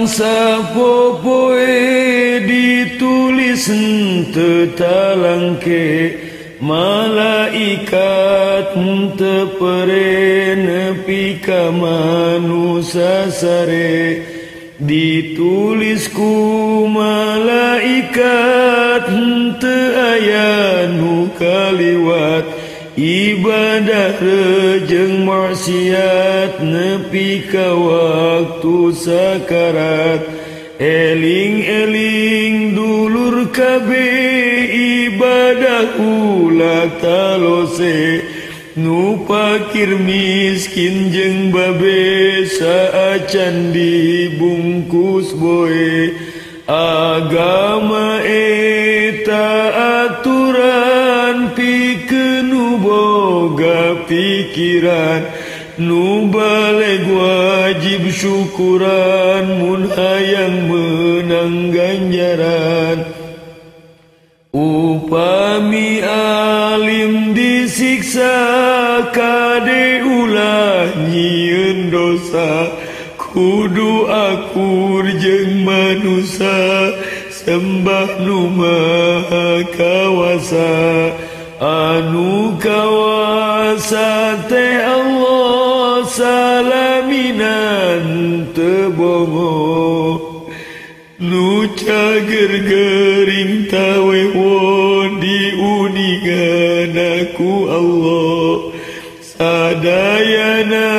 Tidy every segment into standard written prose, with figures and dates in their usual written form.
Urang sapopoe ditulis henteu talangke, malaikat henteu pere nepi ka manusa sare. Ditulis ku malaikat henteu aya nu kaliwat, ibadah jeung maksiat nepi ka waktu sakarat. Eling-eling dulur kabeh ibadah ulah talose, nu pakir miskin jeung babe saacan dibungkus boe. Agama eta aturan pikeun nu boga pikiran, nu baleg wajib syukuran mun hayang menang ganjaran. Upami alim disiksa kade ulah nyieun dosa, kudu akur jeung manusa sembah nu maha kawasa. Anu kawasa teh Allah salaminan teu bongo, nu cager gering tawewo diuningan ku Allah. Sadayana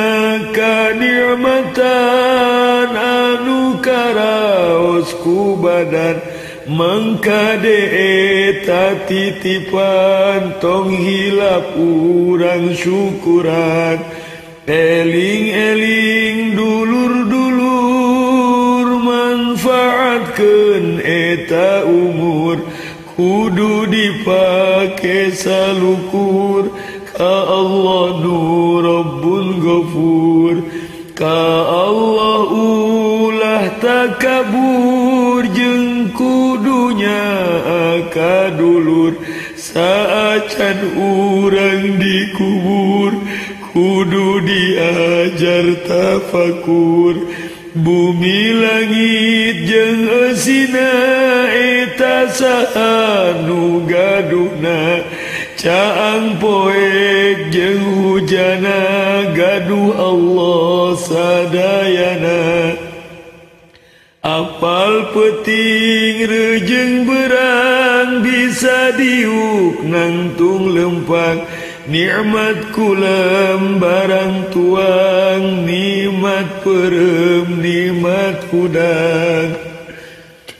kanikmatan anu karaos ku badan, mangkade eta titipan tong hilap urang syukuran. Eling-eling dulur-dulur manfaatkeun eta umur, kudu dipake salukur ka Allah nu Rabbul Ghafur. Ka Allah ulah takabur jeung kudunya ka dulur, saacan urang dikubur kudu diajar tafakur. Bumi langit jeung eusina eta saha nu gaduhna, caang poek jeung hujana gaduh Allah sadayana. Apal peuting reujeng berang bisa diuk nangtung lempang, nikmat kulem barang tuang, nikmat perem nikmat hudang.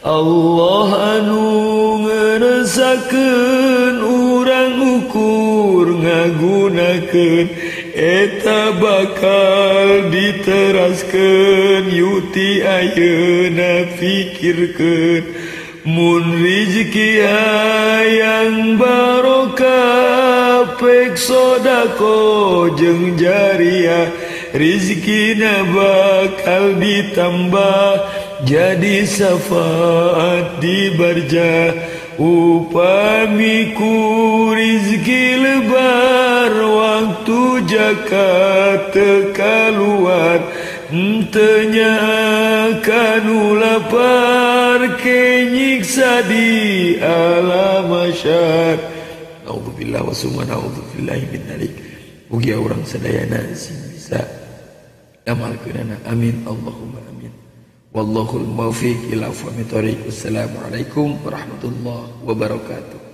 Allah anu ngeresakeun urang ukur ngagunakeun, eta bakal diteraskeun yuti ayeuna pikirkeun. Mun rizki hayang barokah pek sodako jeung jariah, rizkina bakal ditambah jadi syafaat di barjah. Upami ku rizki lebar waktu zakat teu kaluar, henteu kanu lapar kenyiksa di alam mahsyar. Naudzubillah wa summa naudzubillahi min dzalik. Mugia urang sadayana sing bisa amalkeunana. Amin Allahumma amin. Wallahul muwaffiq ila aqwamit thoriq. Wassalamualaikum warahmatullahi wabarakatuh.